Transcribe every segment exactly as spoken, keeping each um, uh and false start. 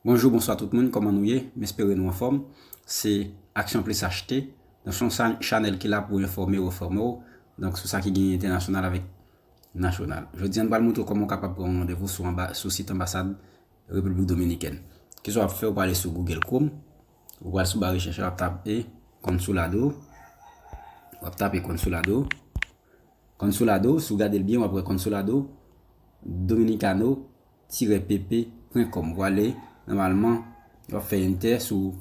Bonjou, bonswa tout moun, kòman nou ye? M espere nou anfòm. Se Aksyon Plis H T. Donk, se yon cha-, chanèl ki la pou enfòme w, enfòme w. Donk, sou sa ki genyen entènasyonal avèk nasyonal. Jodi a, nou pral montre w kòman w kapab pran yon randevou sou anba-, sou sit anbasad Repiblik Dominikèn. Kisa w ap fè? Ou prale sou Google Chrome, ou pral sou ba rechèch la, w ap tape Consulado, w ap tape Consulado. Consulado, si w gade l byen, w ap wè Consulado Dominicano tiret P P pwen kòm. W ale, nòmalman, w ap fè enter sou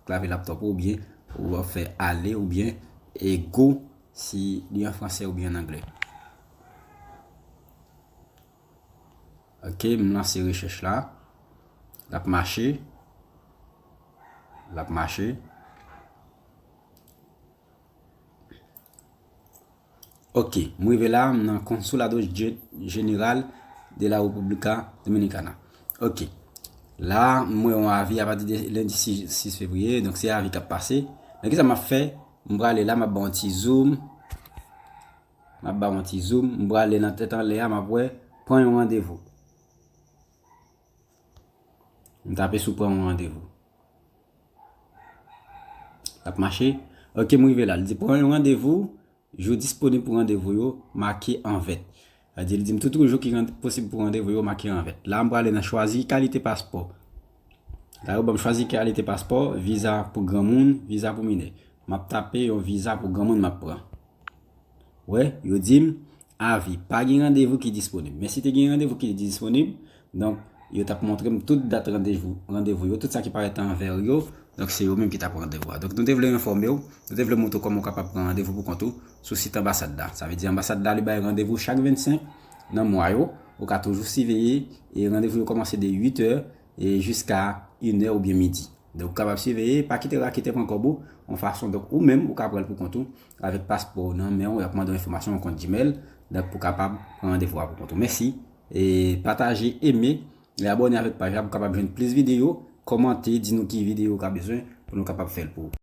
klavye laptop ou, oubyen w ap fè ale oubyen e go si li an fransè oubyen an anglè. Ok, m lanse rechèch la. L ap mache. L ap mache. Ok, m rive la, m nan Consulado Ge-, General de la República Dominicana. Ok, la, m wè yon avi apati de lendi sis, sis fevriye, donk se avi k ap pase. Men kisa m ap fè? M prale la, m ap ba yon ti zoom. M ap ba yon ti zoom. M prale nan tèt anlè a, m ap wè, pran yon randevou. M tape sou pran yon randevou. L ap mache. Ok, m rive la. Li di, pran yon randevou, jou disponib pou randevou yo make an vèt. Sa di, li di m tout jou ki ran-, posib pou randevou yo make an vèt. La, m prale nan chwazi kalite paspò. La, yo ban m chwazi kalite paspò, viza pou granmoun, viza pou minè. M ap tape yon viza pou granmoun m ap pran. Wè, yo di m, avi, pa gen randevou ki disponib. Men si te gen randevou ki disponib, donk, yo t ap montre m tout dat randevou, randevou yo, tout sa ki parèt an vè yo, donk, se yo menm ki t ap randevou a. Donk, nou te vle enfòme w, nou te vle montre w kòman w kapab pran randevou pou kont ou sou sit anbasad la. Sa vle di anbasad la, li bay randevou chak vennsenk nan mwa yo. Ou ka toujou siveye, e randevou yo kòmanse de uit è e jiska inè oubyen midi. Donk, ou kapab siveye, pa kite raketè pran kòb ou, yon fason, donk, ou menm, ou ka pran l pou kont ou, avèk paspò w nan men w, y ap mande w enfòmasyon yon kont Gmail, donk, pou kapab pran randevou a pou kont ou. Mèsi, e pataje, eme, e abòne avèk paj la pou kapab jwenn plis videyo, kòmante, di nou ki videyo ou ka bezwen pou nou kapab fè l pou ou.